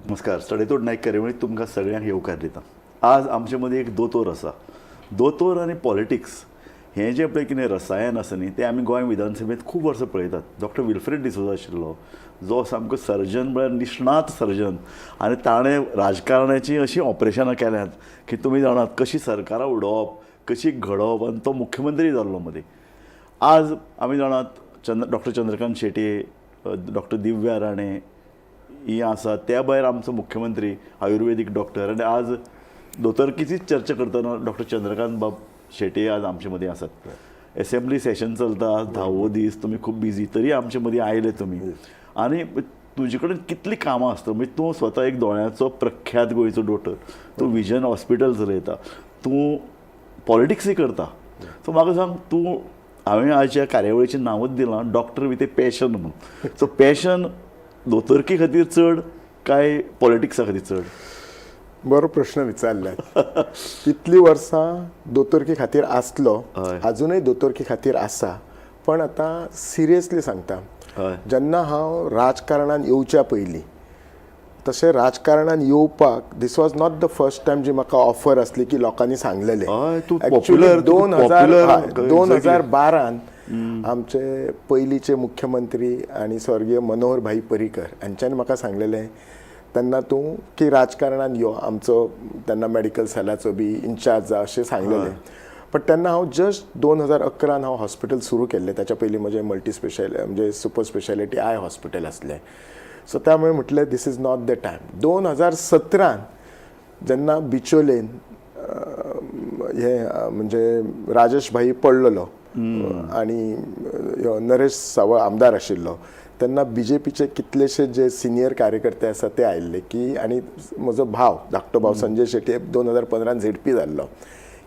नमस्कार. सडेतोड नायक कार्यावळीत तुमकां सगळ्यांक येवकार दिता. आज आमचे मदीं एक दोतोर आसा. दोतोर आनी पॉलिटिक्स हें जें पळय कितें रसायन आसा न्ही, तें आमी गोंय विधानसभेंत खूब वर्सां पळयतात. डॉक्टर विल्फ्रेड डिसोजा आशिल्लो, जो सामको सर्जन म्हळ्यार निष्णात सर्जन, आनी ताणें राजकारणाचीं अशीं ऑपरेशनां केल्यांत की तुमी जाणात कशी सरकारां उडोवप, कशी घडोवप, आनी तो मुख्यमंत्री जाल्लो मदीं. आज आमी जाणात डॉक्टर चंद्रकांत शेट्ये, डॉक्टर दिव्या राणे ही आसा. त्या भायर आमचो मुख्यमंत्री आयुर्वेदीक डॉक्टर, आनी आज दोतोरकीचीच चर्चा करतना डॉक्टर चंद्रकांत बाब शेट्ये आज आमचे मदीं आसात. एसेंब्ली सेशन चलता, आज 10वो दीस, तुमी खूब बिजी, तरी आमचे मदीं आयले तुमी. आनी तुजे कडेन कितलीं कामां आसता, म्हणजे तूं स्वता एक दोळ्यांचो प्रख्यात गोंयचो दोतोर, तूं विजन हॉस्पिटल चलयता, तूं पॉलिटिक्सूय करता. सो म्हाका सांग तूं, हांवें आज ह्या कार्यावळीचें नांवूच दिलां डॉक्टर विथ ए पॅशन म्हणून. सो पॅशन दोतोरकी खातीर चड काय पॉलिटिक्सा खातीर चड? बरो प्रश्न विचारला. इतलीं वर्सां दोतोरकी खातीर आसलो, अजुनूय दोतोरकी खातीर आसा, पण आतां सिरियसली सांगता, जेन्ना हांव राजकारणान येवच्या पयलीं, तशें राजकारणान येवपाक this was not the first time जी म्हाका ऑफर आसली की लोकांनी सांगलेलें. हय, तूं Actually, popular, तूं 2000 popular, 2012 आमचे पयलींचे मुख्यमंत्री आनी स्वर्गीय मनोहर भाई पर्रीकर हांच्यांनी म्हाका सांगलेलें तेन्ना, तूं की राजकारणान यो, आमचो तेन्ना मेडिकल सेलाचो बी इन्चार्ज जा अशें सांगलेलें. पण तेन्ना हांव जस्ट 2011 हांव हॉस्पिटल सुरू केल्लें. ताच्या पयलीं म्हजें मल्टी स्पेशल म्हणजे सुपर स्पेशालिटी आय हॉस्पिटल आसलें. सो त्यामुळे म्हटलें, this is not the time. 2017 जेन्ना बिचोलेन हे म्हणजे राजेश भाई पडलेलो आनी ह्यो नरेश सावळ आमदार आशिल्लो, तेन्ना बीजेपीचे कितलेशे जे सिनियर कार्यकर्ते आसा ते आयिल्ले की, आनी म्हजो भाव, धाकटो भाव संजय शेट्ये 2015 झेडपी जाल्लो,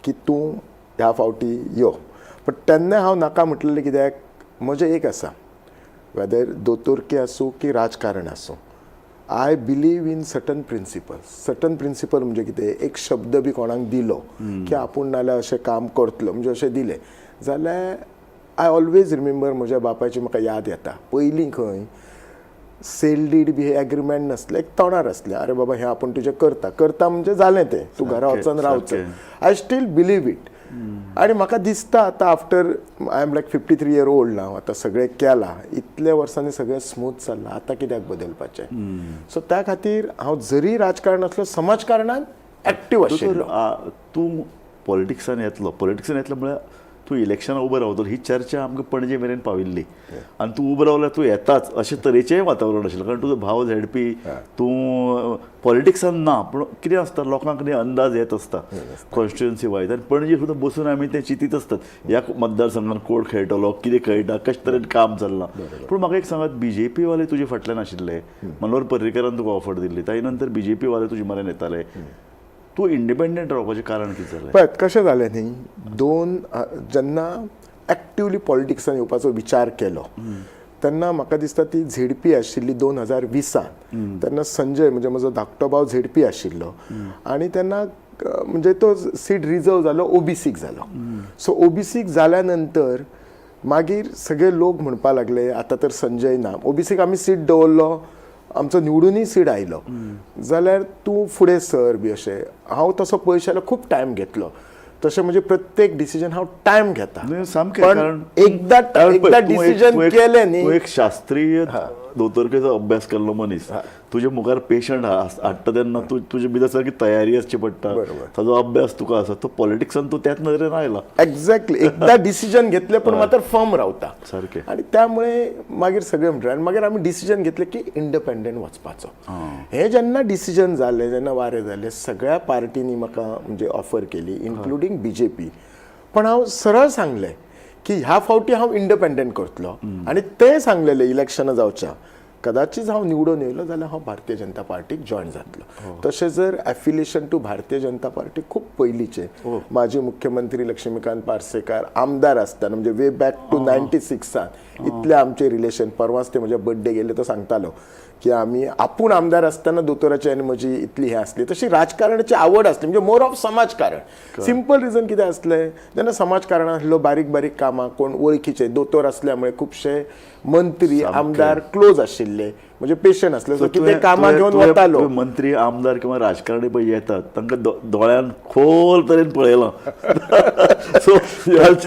की तूं ह्या फावटी यो. पण तेन्ना हांव नाका म्हटलेलें, कित्याक म्हजें एक आसा, वेदर दोतोरकी आसूं की राजकारण आसूं, I believe in certain principle. Certain principle म्हणजे कितें, एक शब्द बी कोणाक दिलो की आपूण नाल्यार अशें काम करतलो, म्हणजे अशें दिलें जाल्यार I always remember, म्हज्या बापायची म्हाका याद येता. पयलीं खंय सेल did बी हे एग्रीमेंट नासलें, एक तोंडार आसलें, अरे बाबा, हें आपूण तुजें करता करता म्हणजे जालें तें, तूं घरा वचोन रावचें. I still believe it. आनी म्हाका दिसता आतां, after I am like 53 year old ना, आतां सगळें केलां, इतल्या वर्सांनी सगळें स्मूथ चल्लां, आतां कित्याक बदलपाचें? सो त्या खातीर हांव जरी राजकारण आसलो, समाजकारणान एक्टीव दोतोर, आशिल्लो. तूं पॉलिटिक्सान येतलो, पॉलिटिक्सान येतलो म्हळ्यार तूं इलेक्शनाक उबो रावतलो ही चर्चा आमकां पणजे मेरेन पाविल्ली. आनी तूं उबो रावल्यार तूं येताच अशे तरेचेंय वातावरण आशिल्लें, कारण तुजो भाव झेडपी, तूं पॉलिटिक्सान ना, पूण कितें आसता, लोकांक न्ही अंदाज येत आसता कॉन्स्टिट्युएन्सी वायज. आनी पणजे सुद्दां बसून आमी तें चिंतीत आसतात, ह्या मतदारसंघान कोण खेळटलो, कितें खेळटा, कशे तरेन काम चल्लां. पूण म्हाका एक सांगात, बीजेपी वाले तुजे फाटल्यान आशिल्ले, मनोहर पर्रीकरान तुका ऑफर दिल्ली, ताजे नंतर बीजेपी वाले तुजे मऱ्यान येताले, तूं इंडिपेंडंट रावपाचें कारण कितें जालें? पळयात कशें जालें न्ही, दोन जेन्ना एक्टिवली पॉलिटिक्सान येवपाचो विचार केलो तेन्ना म्हाका दिसता ती झेडपी आशिल्ली 2020. तेन्ना संजय म्हणजे म्हजो धाकटो भाव झेडपी आशिल्लो आनी तेन्ना म्हणजे तो सीट रिजर्व जालो, ओबीसीक जालो. सो ओबीसीक जाल्या नंतर मागीर सगळे लोक म्हणपा लागले, आतां तर संजय ना, ओबीसीक आमी सीट दवरलो, आमचो निवडूनय सीट आयलो जाल्यार तूं फुडें सर बी अशें. हांव तसो पळयत जाल्यार खूब टायम घेतलो. तशें म्हणजे प्रत्येक डिसिजन हांव टायम घेता. न्ही, सामकें. पण कारण एकदा कारण पळय, एकदा डिसिजन केलें तूं न्ही, एक शास्त्रीय दोतोरकेचो अभ्यास केल्लो मनीस. तुज्या मुखार पेशंट हाडटा तेन्ना तूं तुजे भितर सारकी तयारी आसची पडटा. ताजो अभ्यास तुका आसा, तो पॉलिटिक्सान तूं त्याच नदरेन आयला. एक्झॅक्टली. एकदा डिसिजन घेतलें पण मात्र फर्म रावता. आणि त्यामुळे मागीर सगळे म्हणटा, आनी मागीर आमी डिसिजन घेतलें की इंडिपेंडंट वचपाचो. हें जेन्ना डिसिजन जालें, जेन्ना वारें जालें, सगळ्या पार्टींनी म्हाका म्हणजे ऑफर केली, इन्क्लुडींग बीजेपी. पण हांव सरळ सांगलें की ह्या फावटी हांव इंडिपेंडंट करतलो. आनी तें सांगलेलें, इलेक्शनां जावच्या कदाचित हांव निवडून येयलो जाल्यार हांव भारतीय जनता पार्टीक जॉयन जातलो. तशें जर affiliation two Bharatiya Janata party खूब पयलींचें, माजी मुख्यमंत्री लक्ष्मीकांत पार्सेकार आमदार आसतना, म्हणजे वे बॅक टू 96 इतले आमचे रिलेशन. परवाच ते म्हज्या बर्थडे गेले, तो सांगतालो की आमी आपूण आमदार आसतना दोतोराची आनी म्हजी इतली हें आसली, तशी राजकारणाची आवड आसली, म्हणजे मोर ऑफ समाजकारण. सिंपल रिजन कितें आसलें, जेन्ना समाजकारणात आसलो बारीक बारीक कामां, कोण वळखीचे दोतोर असल्यामुळे खुबशे मंत्री आमदार क्लोज आशिल्ले, म्हणजे पेशंट आसले, सो कितें कामां घेवन वतालो. मंत्री आमदार किंवा राजकारणी पळय येतात तांकां दोळ्यान खोल तरेन पळयलां. सो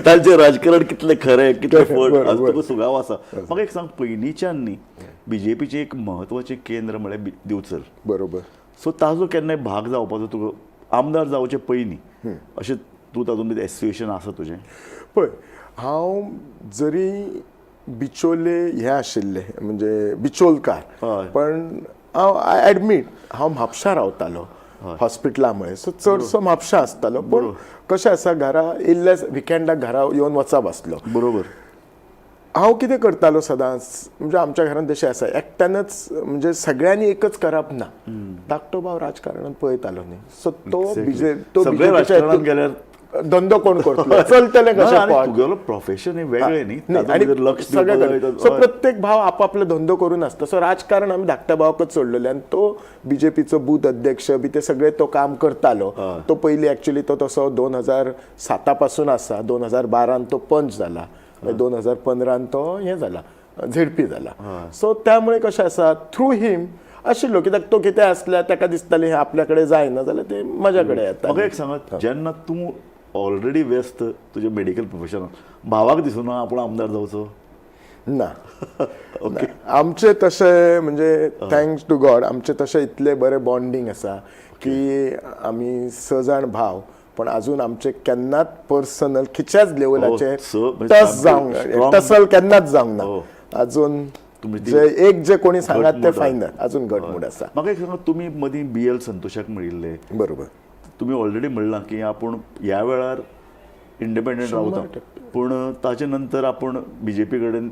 तांचें राजकारण कितलें खरें कितलें फट हाचो तुका सुगाव आसा. म्हाका एक सांग, पयलींच्यान न्ही बीजेपीचें एक म्हत्वाचें केंद्र म्हळ्यार दिवचल. बरोबर. सो ताजो केन्नाय भाग जावपाचो तुका आमदार जावचे पयलीं अशें तूं तातूंत भितर एसोसिएशन आसा तुजें? पळय, हांव जरी बिचोले हे आशिल्ले, म्हणजे बिचोलकार, पण हांव I admit हांव म्हापशा रावतालो हॉस्पिटला मुळे, सो चडसो म्हापशा आसतालो. पूण कशें आसा, घरा इल्ले विकेंडाक घरा येवन वचप आसलो. बरोबर. हांव कितें करतालो सदांच, म्हणजे आमच्या घरांत तशें आसा, एकट्यानच म्हणजे सगळ्यांनी एकच करप ना. धाकटो भाव राजकारणात पळयतालो न्ही, सो तो तो राजकारणात गेल्यार धंदो कोण करतलो, चलतलें कशें? तुगेलो प्रोफेशन हें वेगळें न्ही, आनी लक्ष सगळे. सो प्रत्येक भाव आपापलो धंदो करून आसता. सो राजकारण आमी धाकट्या भावाकच सोडलेलें आनी तो बीजेपीचो बूथ अध्यक्ष बी ते सगळे तो काम करतालो. तो पयलीं एक्चुली तो तसो 2007 पासून आसा, 2012 तो पंच जाला, 2015 तो हें जाला, झेडपी जाला. सो त्यामुळे कशें आसा, थ्रू हिम आशिल्लो, कित्याक तो कितें आसल्यार ताका दिसतालें हें आपल्या कडेन जायना जाल्यार ते म्हज्या कडेन येता. म्हाका एक सांगात, जेन्ना तूं ऑलरेडी व्यस्त तुजें मेडिकल प्रोफेशनान, भावाक दिसुना आपूण आमदार जावचो? ना. ओके. आमचे तशें म्हणजे thanks to God आमचे तशें इतले बरें बॉन्डींग आसा की आमी 6 जाण भाव, पण अजून आमचे केन्नाच पर्सनल खिच्याच लेवलाचेर टस जावंक, टसल केन्नाच जावंक ना अजून. जे एक जे कोणी सांगात ते फायनल, अजून घटमूट आसा. म्हाका एक सांगा, तुमी मदीं बी एल संतोषाक मेळिल्ले. बरोबर. तुमी ऑलरेडी म्हणलां की आपूण ह्या वेळार इंडिपेंडंट रावता, पूण ताचे नंतर आपूण बीजेपी कडेन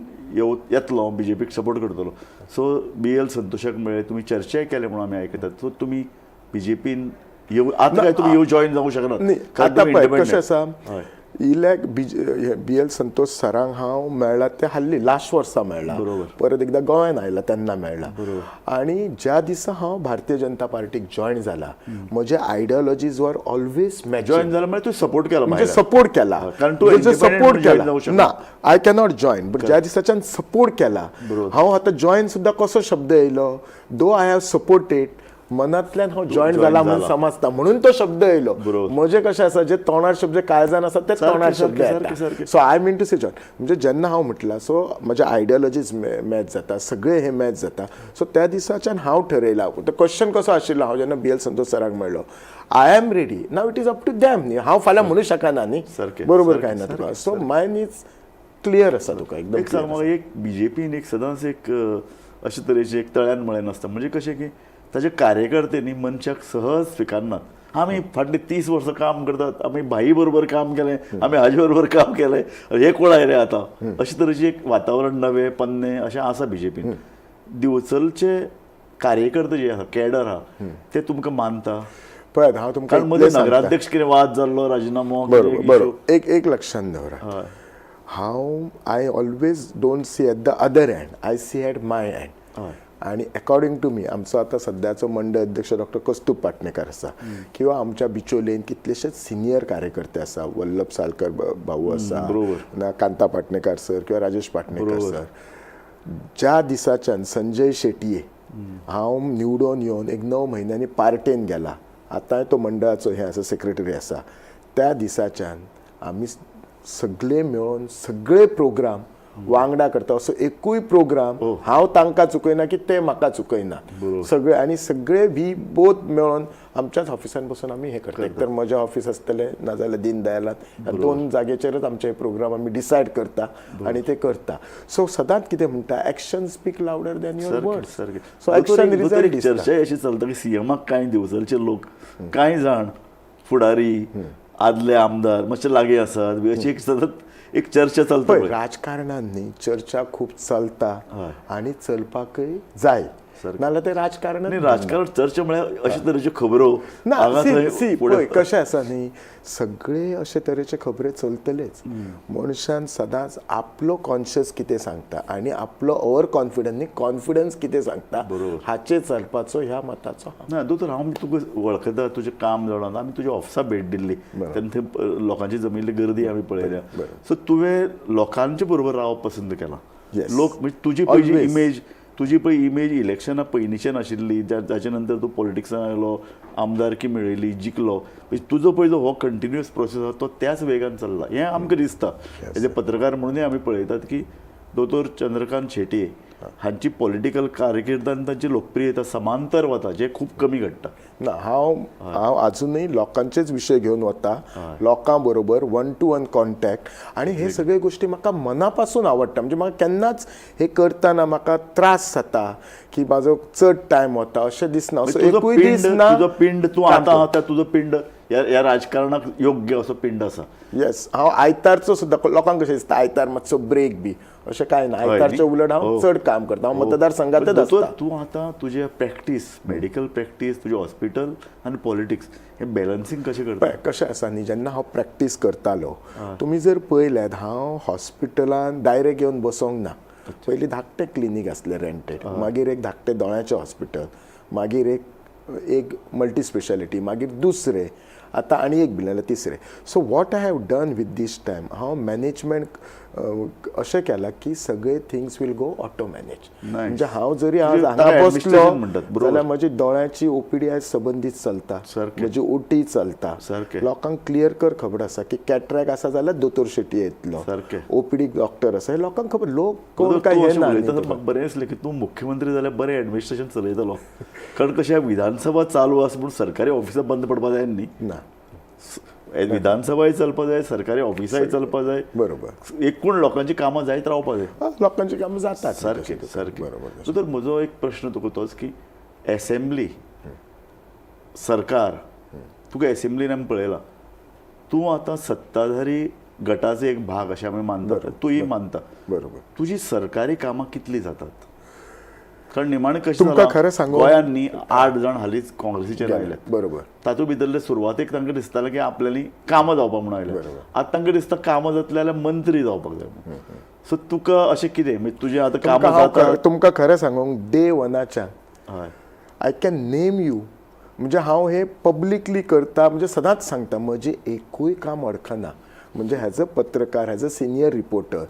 येतलो, बीजेपीक सपोर्ट करतलो. सो बी एल संतोषाक मेळ्ळे, तुमी चर्चाय केले म्हणून आमी आयकतात. सो तुमी बीजेपीन येव आतां काय तुमी येव जॉयन जावंक शकनात? आतां पळय कशें आसा, इलेक्ट बी एल संतोष सरांक हांव मेळ्ळा ते हाल्ली लास्ट वर्सा मेळ्ळा, परत एकदां गोंयान आयला तेन्ना मेळ्ळा. आनी ज्या दिसा हांव भारतीय जनता पार्टीक जॉयन जाला, म्हजे ideologies were always match. Join जाला म्हणजे तूं सपोर्ट केला, म्हणजे सपोर्ट केला, कारण तूं सपोर्ट केला ना, I cannot join, but ज्या दिसाच्यान सपोर्ट केला हांव आतां जॉयन सुद्दां कसो शब्द येयलो, दो I have supported, मनांतल्यान हांव जॉयन जाला म्हणून समजता, म्हणून तो शब्द येयलो. म्हजें कशें आसा, जे तोंडार शब्द काळजान आसा ते तोंडार शब्द येता. So I mean to say join म्हणजे जेन्ना हांव म्हटलां, सो म्हजे आयडियोलॉजीज मॅच जाता, सगळे हे मॅच जाता. सो त्या दिसाच्यान हांव ठरयलां. तो क्वेश्चन कसो आशिल्लो, हांव जेन्ना बी एल संतोष सराक मेळ्ळो, I am ready, now it is up to them न्ही, हांव फाल्यां म्हणूं शकना न्ही, बरोबर काय ना तुका. सो मायन is clear आसा तुका एकदम. एक सांग म्हाका, एक बीजेपीन एक सदांच एक अशे तरेचे एक तळ्यान मळ्यान आसता, म्हणजे कशें की ताजे कार्यकर्ते न्ही मनशाक सहज स्विकारनात. आमी फाटलीं 30 वर्सां काम करतात, आमी भाई बरोबर काम केलें, आमी हाजे बरोबर काम केलें, हे कोण आयले आतां, अशे तरेचें एक वातावरण नवें पन्नें अशें आसा बीजेपीन. दिवचलचे कार्यकर्ते जे आसा, कॅडर आहा, ते तुमकां मानता? पळयात, हांव तुमकां कारण मदीं नगराध्यक्ष कितें वाद जाल्लो, राजिनामो. बरोबर बरोबर. एक एक लक्षांत दवरा, हांव I always don't see at the other end, I see at my end. आनी अकॉर्डिंग टू मी आमचो आतां सद्याचो मंडळ अध्यक्ष डॉक्टर कस्तूब पाटणेकर आसा, किंवा आमच्या बिचोलेन कितलेशेच सिनियर कार्यकर्ते आसा, वल्लभ सालकर भाऊ आसा, ना कांता पाटणेकर सर किंवा राजेश पाटणेकर सर. ज्या दिसाच्यान संजय शेटये हांव निवडून येवन एक 9 म्हयन्यांनी पार्टेन गेला, आतांय तो मंडळाचो हें आसा, सेक्रेटरी आसा, त्या दिसाच्यान आमी सगळे मेळून सगळे प्रोग्राम वांगडा करता. असो एकूय प्रोग्राम हांव तांकां चुकयना की ते म्हाका चुकयना, सगळे आनी सगळे we both मेळून आमच्याच ऑफिसान बसून आमी हें करता. एक तर म्हजें ऑफिस आसतलें, नाजाल्यार दीनदयालांत, ह्या 2 जागेचेरच आमचे प्रोग्राम आमी डिसायड करता आनी ते करता. सो सदांच कितें म्हणटा, action speak louder than your words. So action result दिसता. चर्चा अशी चलता की सीएमाक कांय दिवचलचे लोक, कांय जाण फुडारी, आदले आमदार मातशे लागीं आसात, अशी एक सतत एक चर्चा चलता. राजकारणान न्ही चर्चा खूब चलता आनी चलपाकय जाय. नाजाल्यार ते राजकारण. आनी राजकारण चर्चा म्हळ्यार अशे तरेच्यो खबरो ना, हांगा सी थंय सी फुडें पळय कशें आसा न्ही, सगळे अशे तरेचे खबरे चलतलेच. मनशान सदांच आपलो कॉन्शियस कितें सांगता आनी आपलो ओवर कॉन्फिडन्स न्ही, कॉन्फिडन्स कितें सांगता हाचेर चलपाचो ह्या मताचो हांव. ना दोतोर, हांव तुका वळखता, तुजें काम जाणा. आमी तुज्या ऑफिसा भेट दिल्ली तेन्ना थंय लोकांची जमिल्ली गर्दी आमी पळयल्या. सो तुवें लोकांचे बरोबर रावप पसंत केलां. लोक म्हणजे तुजी पळय Always. Image, तुजी पळय इमेज इलेक्शना पयलींच्यान आशिल्ली, जाचे नंतर तूं पॉलिटिक्सान आयलो, आमदारकी मेळयली, जिखलो. म्हणजे तुजो पळय जो हो कंटिन्युअस प्रोसेस आसा तो त्याच वेगान चल्ला हें आमकां दिसता. एज ए पत्रकार म्हणूनय आमी पळयतात की दोतोर चंद्रकांत शेटये हांची पॉलिटिकल कारकीर्द आनी तांची लोकप्रियता समांतर वता, जें खूब कमी घडटा. ना, हांव हांव अजुनूय लोकांचेच विशय घेवन वता, लोकां बरोबर वन टू वन कॉन्टॅक्ट, आनी हे सगळे गोश्टी म्हाका मना पासून आवडटा. म्हणजे म्हाका केन्नाच हे करतना म्हाका त्रास जाता की म्हाजो चड टायम वता अशें दिसना, असो तुजो एकूय दीस पिंड ना. तुजो पिंड तूं आतां आहा, तुजो पिंड ह्या ह्या राजकारणाक योग्य असो पिंड आसा. येस, हांव आयतारचो सुद्दां, लोकांक कशें दिसता आयतार मातसो ब्रेक बी, अशें कांय ना. आयतारचें उलट हांव चड काम करता, हांव मतदारसंघातच दोतोर, आसता. तूं आतां तुजें प्रॅक्टीस, मेडिकल प्रॅक्टीस, तुजें हॉस्पिटल आनी पॉलिटिक्स हे बॅलन्सींग कशें करता? पळय कशें आसा न्ही, जेन्ना हांव प्रॅक्टीस करतालो, तुमी जर पळयल्यात, हांव हॉस्पिटलान डायरेक्ट येवन बसोंक ना. पयलीं धाकटें क्लिनीक आसलें रेंटेड, मागीर एक धाकटें दोळ्याचें हॉस्पिटल, मागीर एक एक मल्टी स्पेशालिटी, मागीर दुसरें, आतां आनी एक बिलें तिसरें. So what I have done with this time, हांव मॅनेजमेंट अशें केलां की सगळे things will go auto manage. म्हणजे हांव जरी आज म्हणजे हांगा ताका बसलो administration म्हणटात, बरोबर. जाल्यार म्हजी दोळ्याची ओपीडी आयज संबंदीत चलता, म्हजी ओटी चलता. लोकांक क्लियर कर खबर आसा की कॅट्रॅक आसा जाल्यार दोतोर शेट्टी येतलो, ओपीडी डॉक्टर आसा हे लोकांक खबर. लोक कोण दोतोर, काय तूं हे अशें ना उलयता न्ही. म्हाका बरें दिसलें की तूं मुख्यमंत्री जाल्यार बरें एडमिनिस्ट्रेशन चलयतलो, कारण कशें विधानसभा चालू आसा म्हूण सरकारी ऑफिसां बंद पडपा जाय न्ही. ना. विधानसभाय चलपा जाय, सरकारी ऑफिसांय चलपा जाय, एकूण लोकांची कामां जायत रावपा जाय. लोकांची कामां जातात. सारकें सारकें. बरोबर. सो तर म्हजो एक प्रश्न तुका तोच की एसेंब्ली सरकार, तुका एसेंब्लीन आमी पळयला, तूं आतां सत्ताधारी गटाचो एक भाग अशें आमी मानतात, तूंय मानता. तुजी सरकारी कामां कितलीं जातात? कारण निमाणें कशें तुमकां जालां, खरें सांगू? गोंयांत न्ही 8 जाण हालींच काँग्रेसीचेर आयल्यात. तातूंत भितरले सुरवातेक तांकां दिसतालें की आपल्याली कामां जावपाक म्हणून आयल्या, आतां तांकां दिसता कामां जातलीं जाल्यार मंत्री जावपाक जाय म्हणून. सो तुका अशें कितें म्हणजे तुजें आतां कामां जातात? तुमकां खरें सांगूंक, day वनाच्यान I can name you, म्हणजे हांव हे पब्लिकली करता, म्हणजे सदांच सांगता म्हजें एकूय काम अडखना. म्हणजे एज अ पत्रकार, एज अ सिनियर रिपोर्टर,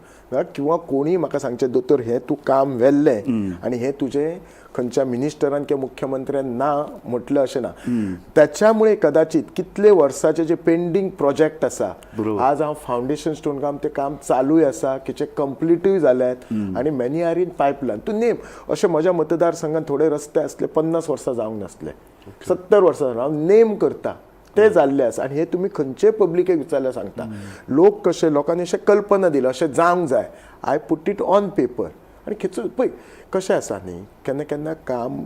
किंवा कोणीय म्हाका सांगचें दोतोर हें तूं काम व्हेल्लें आनी हें तुजें खंयच्या मिनिस्टरान किंवा मुख्यमंत्र्यान ना म्हटलें अशें ना. त्याच्यामुळे कदाचित कितले वर्साचे जे पेंडींग प्रोजेक्ट आसा, आज हांव फावंडेशन स्टोन काम ते काम चालूय आसा, किचे कंप्लिटूय जाल्यात आनी मॅनी are in pipeline. तूं नेम अशें म्हज्या मतदारसंघात थोडे रस्ते आसले 50 वर्सां जावंक नासले, 70 वर्सां, हांव नेम करता ते जाल्ले आसा. आनी हे तुमी खंयचेय पब्लिकेक विचारल्यार सांगता. लोक कशे, लोकांनी अशें कल्पना दिला अशें जावंक जाय, I put it on paper आनी खेचून पळय कशें आसा न्ही. केन्ना केन्ना काम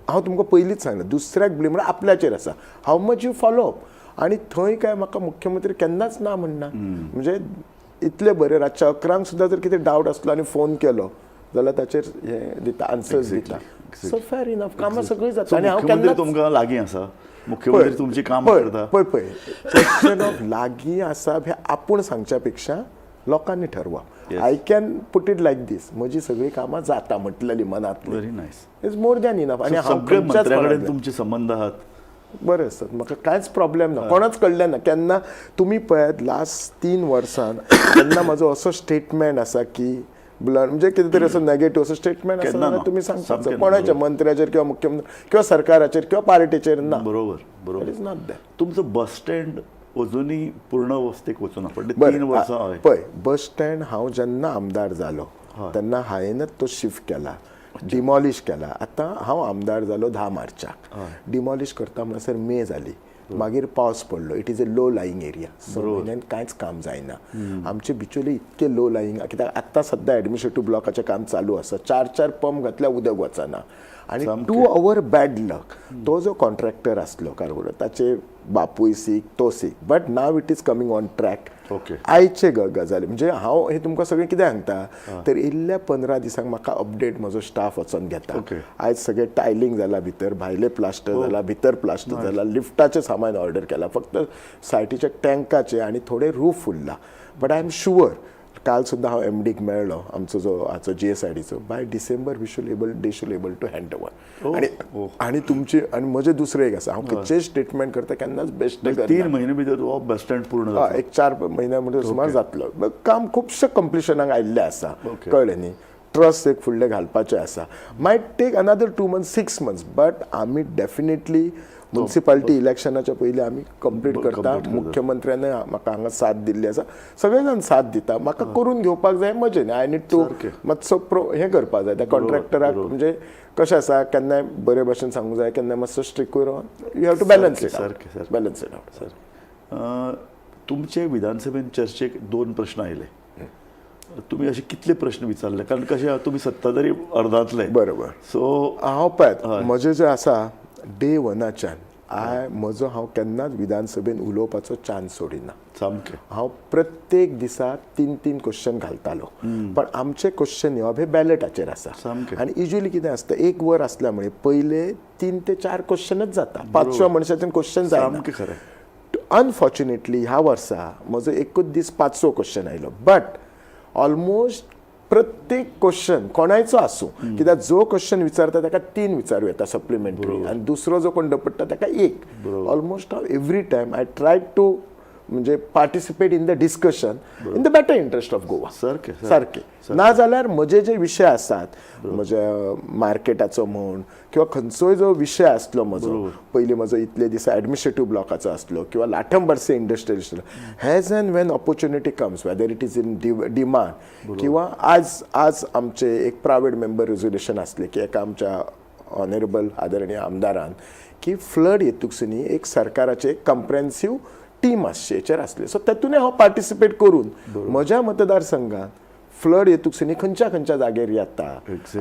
हांव तुमकां पयलींच सांगलें, दुसऱ्याक ब्लेम म्हणल्यार आपल्याचेर आसा, how much you follow up. आनी थंय काय म्हाका मुख्यमंत्री केन्नाच ना म्हणना. म्हणजे इतले बरे रातच्या 11 सुद्दां जर कितें डावट आसलो आनी फोन केलो जाल्यार ताचेर हे दिता, आन्सर्स दिता. सो फेर इनफ, कामां सगळीं जाता. आनी हांव मुख्यमंत्री केन्नाच तुमकां लागीं आसा, मुख्यमंत्री तुमची कामां करता. पळय पळय, क्वेश्चन ऑफ लागीं आसा हें आपूण सांगच्या पेक्षा लोकांनी ठरवप. I can put it like this, म्हजी सगळीं कामां जाता म्हटलेली मनांतली, very nice. Is more than enough. आनी हांव सगळे खंयच्याच मंत्र्या कडेन कोणाक तुमचे संबंद आहात? बरें आसतात, म्हाका कांयच प्रॉब्लेम ना, कोणाच कडल्यान ना केन्ना. तुमी पळयात लास्ट 3 वर्सां केन्ना म्हाजो असो स्टेटमेंट आसा की ब्लंट, म्हणजे कितें तरी असो नेगेटीव असो स्टेटमेंट आसा केन्ना जाल्यार ना. तुमी सांगता सामकें कोणाच्या मंत्र्याचेर किंवा मुख्यमंत्री किंवा सरकाराचेर किंवा पार्टीचेर ना. बरोबर बरोबर. Is not that. तुमचो बस स्टँड अजुनूय पूर्ण अवस्थेक वचूना, फाटले 3 वर्सां. हय. पळय बस स्टँड हांव जेन्ना आमदार जालो तेन्ना हांवेनच तो शिफ्ट केला, डिमॉलिश केला. आतां हांव आमदार जालो 10 मार्चाक, डिमॉलिश करता म्हणसर मे जाली, मागीर पावस पडलो. It is a low lying area, 6 म्हयन्यान कांयच काम जायना. आमचे बिचोले इतके लो लायींग कित्याक आत्तां सद्दां एडमिनिस्ट्रेटीव ब्लॉकाचें काम चालू आसा, 4-4 पंप घातल्यार उदक वचना. आनी टू our bad luck, तो जो कॉन्ट्रॅक्टर आसलो कारगोडो, ताचे बापूय सीक, तो सीक, but now it is coming on track. आयचे गजाली म्हणजे हांव हे तुमकां सगळें कितें सांगता तर इल्ल्या 15 दिसांक म्हाका अपडेट म्हजो स्टाफ वचोन घेता. आयज सगळें टायलिंग जाला, भितर भायले प्लास्टर जाला, भितर प्लास्टर जाला, लिफ्टाचें सामान ऑर्डर केलां, फक्त सायटीच्या टँकाचे आनी थोडे रूफ उरला. बट I am sure, काल सुद्दां हांव एमडीक मेळ्ळो आमचो जो हाचो जीएसआयडीचो, by December we should able they should able to hand over. आनी आनी तुमची आनी म्हजें दुसरें एक आसा, हांव खंयचेय स्टेटमेंट करता केन्नाच बेश्टें करना. 3 म्हयने भितर हो बस स्टँड पूर्ण जातलो. एक 4 म्हयन्या म्हणजे सुमार जातलो. काम खुबशें कंप्लिशनाक आयिल्लें आसा, कळ्ळें न्ही. ट्रस्ट एक फुडलें घालपाचें आसा, might take another 2 months, 6 months, but आमी डेफिनेटली मुन्सिपालिटी इलेक्शनाच्या पयलीं आमी कंप्लीट करता. मुख्यमंत्र्यान म्हाका हांगा साथ दिल्ली आसा, सगळे जाण साथ दिता, म्हाका करून घेवपाक जाय म्हजें न्ही. I need to मातसो हें करपाक जाय त्या कॉन्ट्रॅक्टराक. म्हणजे कशें आसा, केन्नाय बरे भाशेन सांगूंक जाय, केन्नाय मातसो स्ट्रिक्टूय रावन you have to balance it out. Balance it out. Sir, तुमचे विधानसभेन चर्चेक 2 प्रश्न आयले, तुमी अशे कितले प्रश्न विचारले? कारण कशें तुमी सत्ताधारी अर्दांतले. बरोबर. सो हांव पळयात म्हजें जें आसा डे वनाच्यान I म्हजो हांव केन्नाच विधानसभेन उलोवपाचो चान्स सोडिना. सामकें. हांव प्रत्येक दिसा 3-3 क्वेश्चन घालतालो, पण आमचे क्वेश्चन येवप हे बॅलेटाचेर आसा. आनी युजली कितें आसता, एक वर आसल्या मुळे पयले 3 ते 4 क्वेश्चनच जाता, 5व्या मनशाच्यान क्वेश्चन जायना. सामकें खरें. अनफॉर्च्युनेटली ह्या वर्सा म्हजो एकूच दीस 5वो क्वेश्चन आयलो, बट ऑलमोस्ट प्रत्येक क्वेश्चन कोणायचो आसूं, कित्याक जो क्वेश्चन विचारता ताका 3 विचारूं येता सप्लिमेंटरी, आनी दुसरो जो कोण डपडटा ताका 1. ऑलमोस्ट हांव every time I try to म्हणजे participate in the discussion in the better interest of Goa. सारकें. सारकें. ना जाल्यार म्हजे जे विशय आसात, म्हज्या मार्केटाचो म्हण किंवा खंयचोय जो विशय आसलो म्हजो, पयलीं म्हजो इतले दिसा एडमिनिस्ट्रेटीव ब्लॉकाचो आसलो किंवा लाठम बार्से इंडस्ट्रियल आसलो, has and when opportunity comes, whether it is in demand किंवा आज आज आमचे एक प्रायवेट मेंबर रेजोल्युशन आसलें की एका आमच्या ऑनरेबल आदरणीय आमदारान की फ्लड येतुकसुनी एक सरकाराचे एक कम्प्रेन्सीव टीम आसची हेचेर आसले. सो तेतूनय हांव पार्टिसिपेट करून म्हज्या मतदारसंघात फ्लड येतुकसुनी खंयच्या खंयच्या जाग्यार येता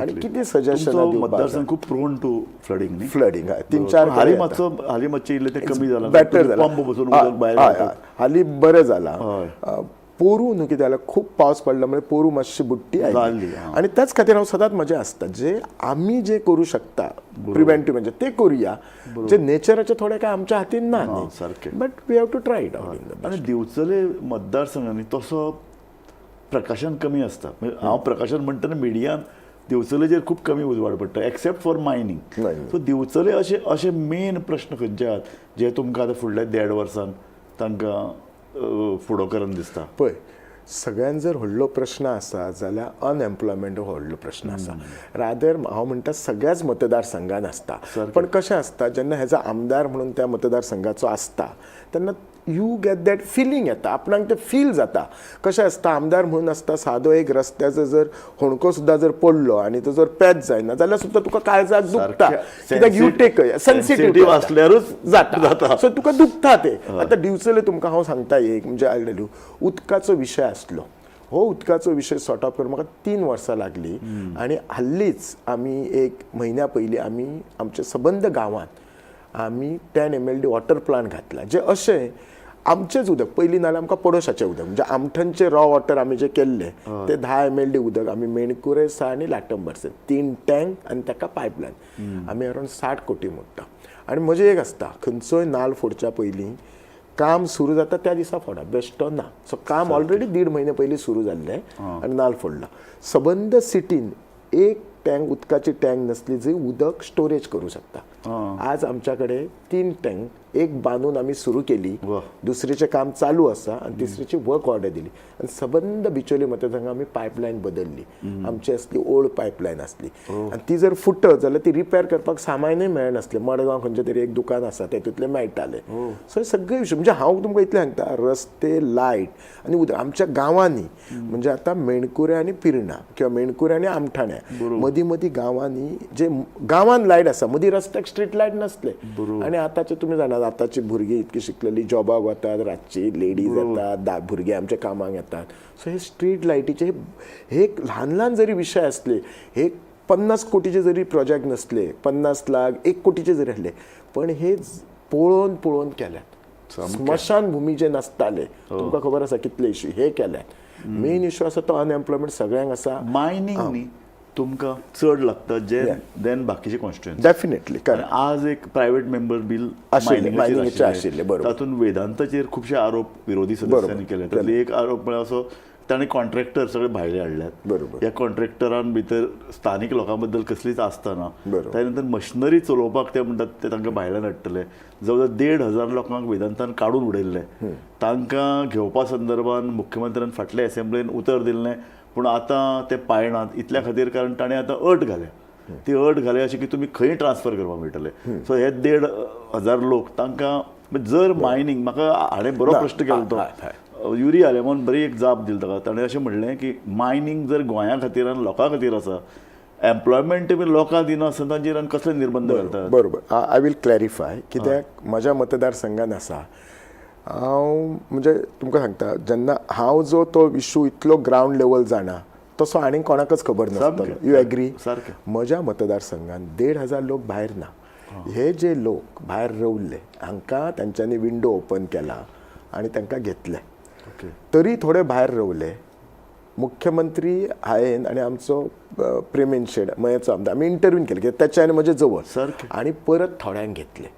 आनी कितें सजेशन, मतदारसंघ खूब प्रोन टू फ्लडींग न्ही? फ्लडींग 3-4. हालीं मातसो, हालीं मातशें इल्लें तें कमी जालां, बेटर जालां, पंप बसून उदक भायर. हालीं बरें जालां. पोरू न्हू कितें जालें, खूब पावस पडला म्हणजे पोरू मातशी बुडटी आयली, आनी त्याच खातीर हांव सदांच म्हजें आसता जे आमी जे करूं शकता प्रिवेंटीव म्हणजे ते करुया, जे नेचराचे थोडे काय आमच्या हातीन ना, सारकें, but we have to try it out. आनी दिवचले मतदारसंघांनी तसो प्रकाशन कमी आसता. हांव प्रकाशन म्हणटना मिडियान दिवचलेचेर खूब कमी उजवाड पडटा, एक्सेप्ट फॉर मायनींग. सो दिवचले अशे अशे मेन प्रश्न खंयचे आहात जे तुमकां आतां फुडल्या 1.5 वर्सान तांकां फुडो करून दिसता? पळय, सगळ्यान जर व्हडलो प्रश्न आसा जाल्यार अनएम्प्लॉयमेंट हो व्हडलो प्रश्न आसा. रादर हांव म्हणटा सगळ्याच मतदारसंघान आसता, पण कशें आसता जेन्ना हेजो आमदार म्हणून त्या मतदारसंघाचो आसता तेन्ना you get that feeling येता, आपणाक तें फील जाता. कशें आसता, आमदार म्हणून आसता सादो एक रस्त्याचो जर होणको सुद्दां जर पडलो आनी तो जर पॅच जायना जाल्यार सुद्दां तुका काळजाक दुखता, कित्याक you take sensitive आसल्यारूच जाता, सो तुका दुखता तें. आतां दिवचले तुमकां हांव सांगता एक म्हणजे I tell you, उदकाचो विशय आसलो, हो उदकाचो विशय सॉर्ट आउट करूंक म्हाका 3 वर्सां लागली. आनी हाल्लीच आमी एक म्हयन्या पयलीं आमी आमच्या सबंद गांवांत आमी 10 MLD water plant घातला, जे अशें आमचेंच उदक पयलीं नाल्यार आमकां पडोशाचें उदक म्हणजे आमठणचें रॉ वॉटर आमी जें केल्लें तें 10 MLD उदक आमी मेणकुरे सा आनी लाटम बार्से 3 टँक आनी ताका पायपलायन आमी अरावंड 60 कोटी मोडटा. आनी म्हजें एक आसता, खंयचोय नाल फोडच्या पयलीं काम सुरू जाता त्या दिसा फोडा, बेश्टो ना. सो काम ऑलरेडी 1.5 म्हयने पयलीं सुरू जाल्लें आनी नाल फोडला. सबंद सिटीन एक टँक उदकाची टँक नासली जी उदक स्टोरेज करूं शकता. आज आमच्या कडेन 3 टँक, एक बांदून आमी सुरू केली, दुसरीचें काम चालू आसा आनी तिसरीची वर्क ऑर्डर दिली. आनी सबंद बिचोली मतदारसंघात आमी पायपलायन बदलली, आमची आसली ओल्ड पायपलायन आसली आनी ती जर फुटत जाल्यार ती रिपेर करपाक सामानय मेळनासलें. मडगांव खंयचें तरी एक दुकान आसा तेतूंतलें मेळटालें. सो हे सगळे विशय म्हणजे हांव तुमकां इतलें सांगता, रस्ते, लायट आनी उदक आमच्या गांवांनी म्हणजे आतां मेणकुरे आनी पिर्णा किंवा मेणकुरे आनी आमठाण्या मदीं मदीं गांवांनी जे गांवांत लायट आसा, मदीं रस्त्याक स्ट्रीट लायट नासले. आनी आतांचे तुमी जाणात, आतांची भुरगीं इतकी शिकलेली जॉबाक वतात, रातची लेडीज येतात, भुरगे आमच्या कामाक येतात. सो हे स्ट्रीट लायटीचे हे ल्हान ल्हान जरी विशय आसले, हे 50 कोटीचे जरी प्रोजेक्ट नसले, 50 लाख 1 कोटीचे जरी आसले, पण हे पळोवन पळोवन केल्यात. स्मशानभुमी जे नासताले, तुमकां खबर आसा कितले इश्यू हे केल्यात. मेन इश्यू आसा तो अनएम्प्लॉयमेंट सगळ्यांक आसा. मायनींग न्ही तुमकां चड लागता जे देन बाकीचे कॉन्स्टिट्युएन्सी. Definitely, correct. आज एक प्रायव्हेट मेंबर बिल आशिल्लें, मायनिंगाचें आशिल्लें, बरोबर. तातूंत वेदांताचेर खुबशे आरोप विरोधी सदस्यांनी केले. तातूंतले एक आरोप म्हळ्यार असो, ताणें कॉन्ट्रॅक्टर सगळे भायले हाडल्यात. ह्या कॉन्ट्रॅक्टरान भितर स्थानीक लोकां बद्दल कसलीच आस्था ना. त्या नंतर मशिनरी चलोवपाक ते म्हणटात ते तांकां भायल्यान हाडटले. जवळ जवळ 1,500 लोकांक वेदांतान काडून उडयल्ले. तांकां घेवपा संदर्भान मुख्यमंत्र्यान फाटल्या एसेंब्लीन उतर दिल्लें, पूण आतां ते पाळनात इतल्या खातीर, कारण ताणें आतां अट घाल्या. ती अट घाल्या अशी की तुमी खंय ट्रान्सफर करपाक मेळटले. सो हे 1,500 लोक तांकां जर मायनींग, म्हाका हाणें बरो प्रश्न केलो तो युरी आलेमान बरी एक जाप दिली ताका. ताणें अशें म्हणलें की मायनींग जर गोंया खातीर आनी लोकां खातीर आसा, एम्प्लॉयमेंट बी लोकांक दिना आसतना तांचेर आनी कसले निर्बंध घालतात? बरोबर. I will clarify कित्याक म्हज्या मतदारसंघान आसा. हांव म्हणजे तुमकां सांगता, जेन्ना हांव जो तो इशू इतलो ग्रावंड लेवल जाणा तसो आनीक कोणाकच खबर नासतलो. You agree? सारकें. म्हज्या मतदारसंघान 1,500 लोक भायर ना. हे जे लोक भायर रवले हांकां तांच्यांनी विंडो ओपन केला आनी तांकां घेतले. तरी थोडे भायर रवले. मुख्यमंत्री हांवें आनी आमचो प्रेमेन शेड मयेचो आमदार आमी इंटरव्यू केले, कित्याक तेचे आनी म्हजे जवळ. आनी परत थोड्यांक घेतले.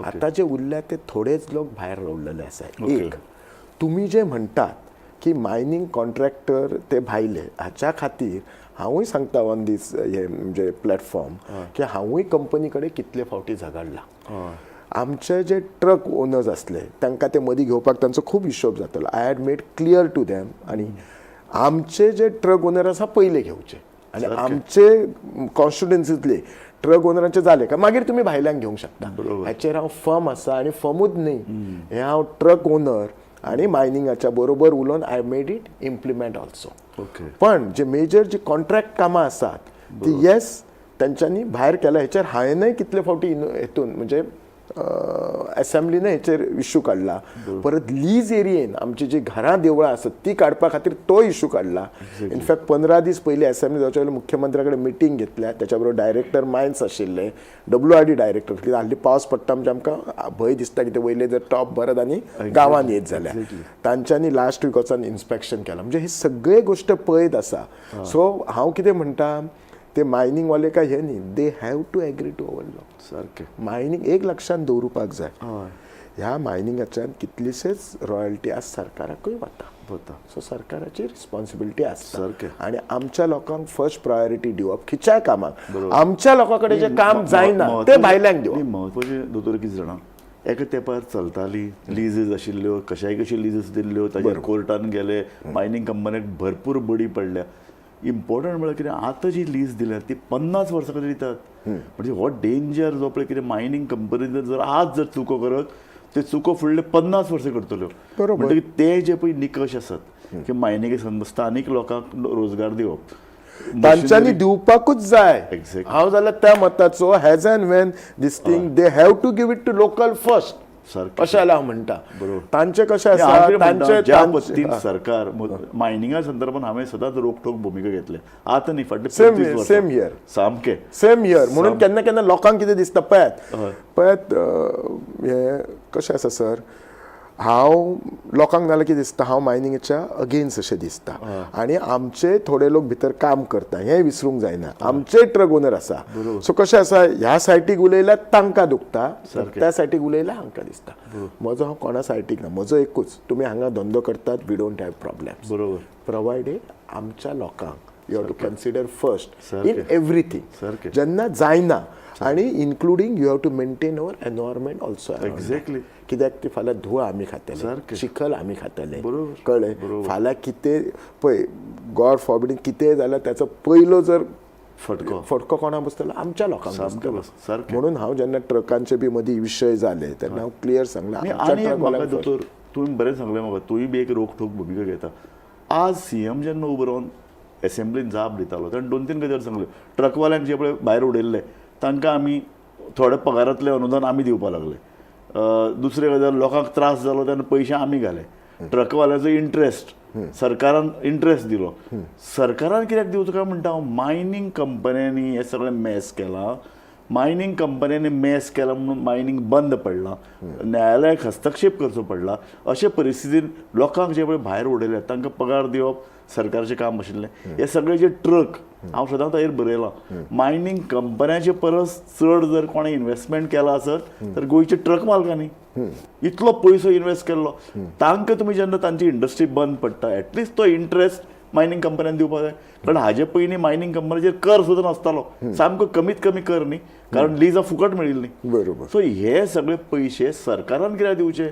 आतां जे उरल्या ते थोडेच लोक भायर रवलेले आसा. एक तुमी जे म्हणटात की मायनींग कॉन्ट्रॅक्टर ते भायले, हाच्या खातीर हांवूय सांगता ऑन दीस हे म्हणजे प्लॅटफॉर्म की हांवूय कंपनी कडेन कितले फावटी झगडला. आमचे जे ट्रक ओनर्स आसले तांकां ते मदीं घेवपाक तांचो खूब हिशोब जातालो. I had made clear to them आनी आमचे जे ट्रक ओनर आसा पयले घेवचे आनी आमचे कॉन्स्टिट्युएन्सींतले ट्रक ओनरांचे जाले काय मागीर तुमी भायल्यांक घेवंक शकता. हाचेर हांव फर्म आसा आनी फर्मूच न्ही, हें हांव ट्रक ओनर आनी मायनिंगाच्या बरोबर उलोवन I made it implement also. पण जे मेजर जी कॉन्ट्रॅक्ट कामां आसात ती येस तांच्यांनी भायर केला. हेचेर हांवेनय कितले फावटी हेतून म्हणजे एसेंब्लीन हेचेर इशू काडला. परत लीज एरियेन आमची जी घरां देवळां आसात ती काडपा खातीर तो इशू काडला. इनफॅक्ट 15 दीस पयलीं एसेंब्ली जावच्या पयलीं मुख्यमंत्र्या कडेन मिटींग घेतल्या. त्याच्या बरोबर डायरेक्टर मायन्स आशिल्ले, WRD director. कित्याक हाल्ली पावस पडटा म्हणजे आमकां भंय दिसता की ते वयले जर टॉप भरत आनी गांवांत येत जाल्यार. तांच्यांनी लास्ट वीक वचून इन्स्पेक्शन केलां. म्हणजे हे सगळे गोश्ट पळयत आसा. सो हांव कितें म्हणटा, ते मायनिंगवाले काय हे न्ही, they have to agree to our law. Mining एक लक्षांत दवरुपाक जाय, ह्या मायनिंगाच्यान कितलीशेच रॉयल्टी आज सरकाराकूय वता. सो सरकाराची रिस्पॉन्सिबिलिटी आसता आनी आमच्या लोकांक फर्स्ट प्रायोरिटी दिवप खंयच्याय कामाक. आमच्या लोकां कडेन जें काम जायना तें भायल्यांक दिवप. म्हत्वाचें दोतोर कितें जाणा, एका तेंपार चलताली लिजीज आशिल्ल्यो, कशाय कशी लिजीज दिल्ल्यो, ताजेर कोर्टान गेले, मायनींग कंपनीक भरपूर बडी पडल्या. इम्पॉर्टंट म्हळ्यार कितें, आतां जी लीज दिल्या ती 50 वर्सां खातीर दितात. म्हणजे हो डेंजर जो पळय कितें मायनींग कंपनीन जर आज जर चुको करत ते चुको फुडले 50 वर्सां करतल्यो. म्हणटकीर ते जे पळय निकश आसात की मायनिंगे संदर्भ स्थानीक लोकांक रोजगार दिवप, तांच्यांनी दिवपाकूच जाय. हांव जाल्यार त्या मताचो, has and when this thing they have to give it to local first. अशें जाल्यार हांव म्हणटा. तांचें कशें आसा, तांचे ज्या पद्दतीन सरकार मायनिंगा संदर्भात हांवें सदांच रोखठोक भुमिका घेतल्या. आतां न्ही, फाटले 25 वर्सां. Same here. सामकें सेम here. म्हणून केन्ना केन्ना लोकांक कितें दिसता, पळयात पळयात हें कशें आसा सर, हांव लोकांक नाल्यार कितें दिसता, हांव मायनिंगेच्या अगेन्स्ट अशें दिसता. आनी आमचे थोडे लोक भितर काम करता हें विसरूंक जायना. आमचे ट्रक ओनर आसा. सो कशें आसा, ह्या सायटीक उलयल्यार तांकां दुखता, त्या सायटीक उलयल्यार हांकां दिसता. म्हजो हांव कोणा सायटीक ना, म्हजो एकूच, तुमी हांगा धंदो करतात, we don't have problem. Provided आमच्या लोकांक you have to consider first in everything. जेन्ना जायना आनी including you have to maintain our environment also. कित्याक ती फाल्यां धुवा आमी खातले, चिखल आमी खातले, कळ्ळें? फाल्यां कितें पळय, गॉड फॉरबिडीन कितेंय जाल्यार त्याचो पयलो जर फटको कोणाक बसतलो, आमच्या लोकांक बसतलो. म्हणून हांव जेन्ना ट्रकांचे बी मदीं विशय जाले तेन्ना हांव क्लियर सांगलां. दोतोर तुवें बरें सांगलें म्हाका, तुवें बी एक रोखठोक भुमिका घेता. आज सीएम जेन्ना उबो रावन एसेंब्लीन जाप दितालो तेन्ना 2-3 गजाली सांगल्यो. ट्रकवाल्यांक जे पळय भायर उडयल्ले तांकां आमी थोडे पगारांतलें अनुदान आमी दिवपाक लागले. दुसरे गजाल, लोकांक त्रास जालो तेन्ना पयशे आमी घाले. ट्रकवाल्याचो इंट्रस्ट सरकारान इंट्रस्ट दिलो. सरकारान कित्याक दिवचो काय म्हणटा हांव, मायनींग कंपन्यांनी हें सगळें मॅस केलां. मायनींग कंपन्यांनी मेस केला म्हणून मायनींग बंद पडलां, न्यायालयाक हस्तक्षेप करचो पडला. अशे परिस्थितीन लोकांक जे पळय भायर उडयले तांकां पगार दिवप सरकारचें काम आशिल्लें. हे सगळे जे ट्रक, हांव सदांच ताजेर बरयलां, मायनींग कंपन्याचे परस चड जर कोणें इन्वेस्टमेंट केला आसत तर गोंयचे ट्रक मालकांनी इतलो पयसो इन्वेस्ट केल्लो. तांकां तुमी जेन्ना तांची इंडस्ट्री बंद पडटा, एटलिस्ट तो इंट्रस्ट मायनींग कंपन्यान दिवपाक जाय. कारण हाजे पयलीं मायनींग कंपनीचेर कर सुद्दां नासतालो, सामको कमीत कमी कर न्ही, कारण लिजां फुकट मेळिल्लीं. बरोबर. सो हे सगळे पयशे सरकारान कित्याक दिवचे?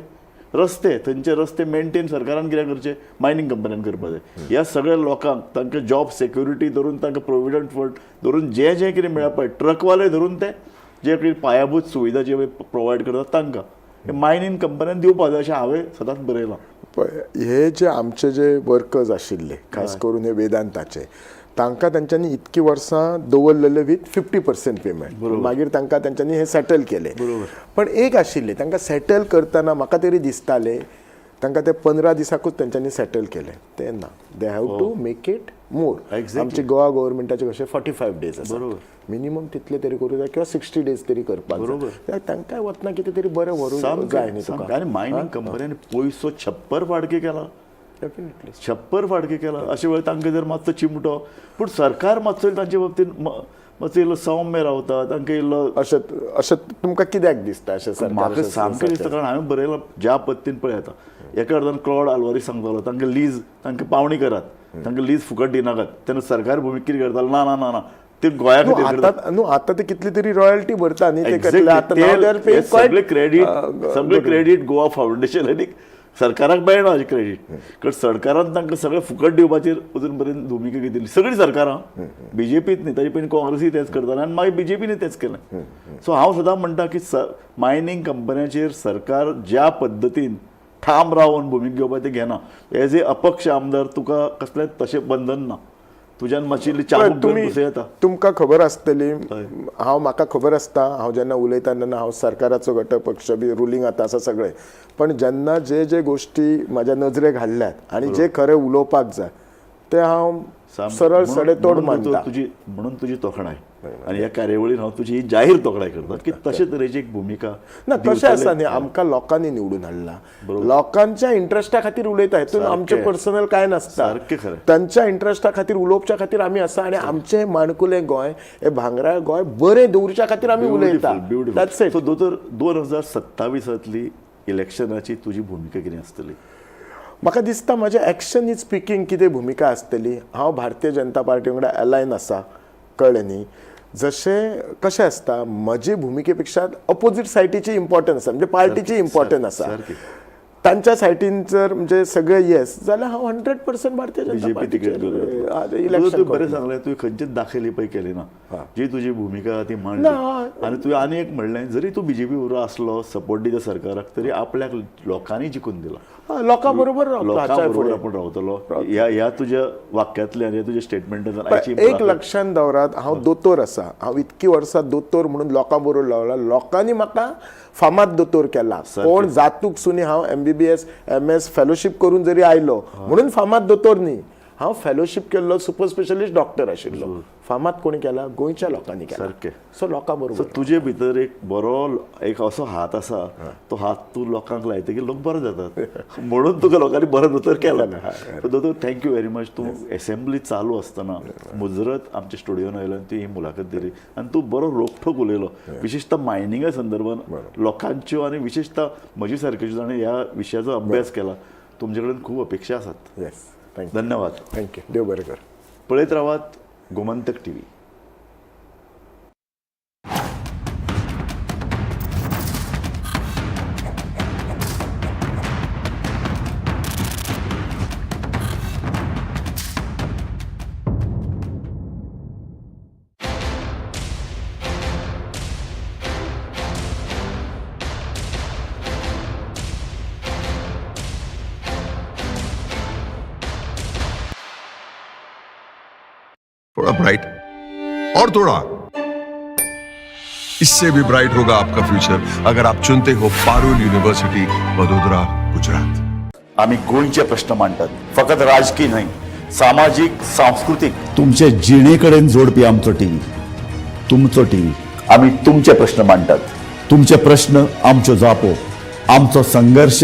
रस्ते, थंयचे रस्ते मेंटेन सरकारान कित्याक करचे? मायनींग कंपन्यान करपाक जाय. ह्या सगळ्या लोकांक तांकां जॉब सेक्युरिटी धरून, तांकां प्रोविडंट फंड धरून, जे जे कितें मेळपा पळय, ट्रकवाले धरून ते जे कितें पायाभूत सुविधा जे प्रोवायड करतात तांकां हे मायनींग कंपन्यान दिवपाक जाय, अशें हांवें सदांच बरयलां. पळय, हे जे आमचे जे वर्कर्स आशिल्ले, खास करून हे वेदांताचे, तांकां तांच्यांनी इतकी वर्सां दवरलेले विथ 50% पेमेंट. मागीर तांकां तांच्यांनी हे सेटल केले. पण एक आशिल्लें, तांकां सेटल करतना म्हाका तरी दिसतालें तांकां ते 15 दिसाकूच तांच्यांनी सेटल केलें ते ना. They have to make it more. आमचे गोवा गव्हर्मेंटाचे कशे 45 डेज आसा, मिनिमम तितले तरी करूं जाय किंवा 60 डेज तरी करपाक जाय. तांकां वतना कितें तरी बरें व्हरूंक जाय न्ही तुका. आनी मायनींग कंपन्यांनी पयसो छप्पर फाडके केला, डेफिनेटली छप्पर फाडके केला. अशे वेळार तांकां जर मातसो चिमटो, पूण सरकार मातसो तांचे बाबतींत मातसो इल्लो सौम्य रावता, तांकां इल्लो अशें अशें तुमकां कित्याक दिसता अशें सरकार म्हाका सामकें दिसता, कारण हांवें बरयलां ज्या पद्दतीन पळय आतां एका अर्दान क्लॉड आल्वारीस सांगतालो तांकां लीज, तांकां पावणी करात, तांकां लीज फुकट दिनाकात. तेन्ना सरकार भुमिका कितें करतालो? ना ना ना ना, ते गोंया खातीर करतात. आता न्हू, आतां ते कितली तरी रॉयल्टी भरता न्ही ते कसले. आतां now they are ते paying quite, सगळे क्रेडीट, सगळे क्रेडीट गोवा फावंडेशन आनी सरकाराक मेळना अशें क्रेडीट, कारण सरकारान तांकां सगळें फुकट दिवपाचेर अजून पर्यंत भुमिका घेतिल्ली. सगळीं सरकारां, बीजेपीत न्ही, ताजे पयलीं काँग्रेसीय तेंच करतालें आनी मागीर बीजेपीन तेंच केलें. सो हांव सदां म्हणटा की मायनींग कंपन्याचेर सरकार ज्या पद्दतीन ठाम रावन भुमिका घेवपाक तें घेना. एज ए अपक्ष आमदार तुका कसलें तशें बंधन ना, तुज्यान मातशी इल्ली चाबूक घेवन तुमी बसूं येता. तुमकां खबर आसतली, हांव म्हाका खबर आसता, हांव जेन्ना उलयता तेन्ना हांव सरकाराचो घटक पक्ष बी रुलींग आतां आसा सगळें, पण जेन्ना जे जे गोश्टी म्हाज्या नजरेक हाडल्यात आनी जे खरें उलोवपाक जाय तें हांव सरळ सडेतोड मानता. तुजी म्हणून तुजी तोखणाय आनी ह्या कार्यावळीन हांव तुजी ही जाहीर तोखणाय करता की तशे तरेची एक भुमिका ना, कशें आसा न्ही, आमकां लोकांनी निवडून हाडला, लोकांच्या इंट्रस्टा खातीर उलयता, हितून आमचें पर्सनल कांय नासता. सारकें खरें. तांच्या इंट्रस्टा खातीर उलोवच्या खातीर आमी आसा आनी आमचें माणकुलें गोंय, हें भांगरा गोंय बरें दवरच्या खातीर आमी उलयता. That's beautiful. It. सो दोतोर, 2027तली इलेक्शनाची तुजी भुमिका कितें आसतली? म्हाका दिसता म्हजें एक्शन is speaking. कितें भुमिका आसतली, हांव भारतीय जनता पार्टी वांगडा अलायन आसा, कळ्ळें न्ही. जशें कशें आसता, म्हजे भुमिके पेक्षा अपोजीट सायटीची इम्पॉर्टन्स आसा, म्हणजे पार्टीची इम्पॉर्टन्स आसा. तांच्या सायटीन जर म्हणजे सगळे येस जाल्यार हांव 100% भारतीय जनता बीजेपी तिकेट पार्टीचेर तूं इलेक्शन. बरें सांगलें, तुवें खंयचेच दाखयली पळय केली ना, जी तुजी भुमिका ती मांडली. ना. आनी तुवें आनी एक म्हणलें, जरी तूं बीजेपी बरोबर आसलो, सपोर्ट दिता सरकाराक, तरी आपल्याक लोकांनी जिखून दिला, लोकां बरोबर रावता लोकां हाच्या बरोबर फुडें. आपूण रावतलो. ह्या ह्या तुज्या वाक्यांतल्यान, ह्या तुज्या स्टेटमेंटांतल्यान एक लक्षात दवरात, हांव दोतोर आसा, हांव इतकी वर्सां दोतोर म्हणून लोकां बरोबर रावला, लोकांनी म्हाका फामाद दोतोर केला. कोण जातूक सुनी हांव MBBS MS fellowship करून जरी आयलो म्हणून फामाद दोतोर न्ही, हांव फेलोशीप केल्लो सुपर स्पेशलिस्ट डॉक्टर आशिल्लो. फामाद कोणी केला? गोंयच्या लोकांनी केला. सारकें. सो लोकां बरोबर. सो तुजे भितर एक बरो एक असो हात आसा, तो हात तूं लोकांक लायतकीर लोक बरे जातात, म्हणून तुका लोकांनी बरो दोतोर केला. दोतोर, thank you very much. तूं एसेंब्ली चालू आसतना मुजरत आमच्या स्टुडियोन आयलो आनी तुवें ही मुलाखत दिली आनी तूं बरो रोखठोक उलयलो, विशेशता मायनिंगा संदर्भात लोकांच्यो आनी विशेशता म्हजे सारक्यो जाणें ह्या विशयाचो अभ्यास केला तुमचे कडेन खूब अपेक्षा आसात. येस, thank you. धन्यवाद. Thank you, देव बरें कर. पळयत रावात गोमंतक टीव्ही. थोड़ा ब्राइट और थोड़ा इससे भी ब्राइट होगा आपका फ्यूचर, अगर आप चुनते हो पारुल यूनिवर्सिटी, वडोदरा, गुजरात. आमी गोंयचे प्रश्न मांडटात, फकत राजकी न्हय, सामाजीक, सांस्कृतीक, तुमचे जिणे कडेन जोडपी आमचो टीव्ही, तुमचो टीव्ही. आमी तुमचे प्रश्न मांडटात. तुमचे प्रश्न आमच्यो जापो, आमचो संघर्श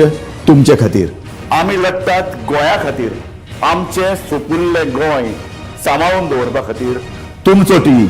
तुमचे खातीर. आमी लडटात गोंया खातीर, आमचें सुपुल्लें गोंय सांबाळून दवरपा खातीर. तुमचो टीव्ही.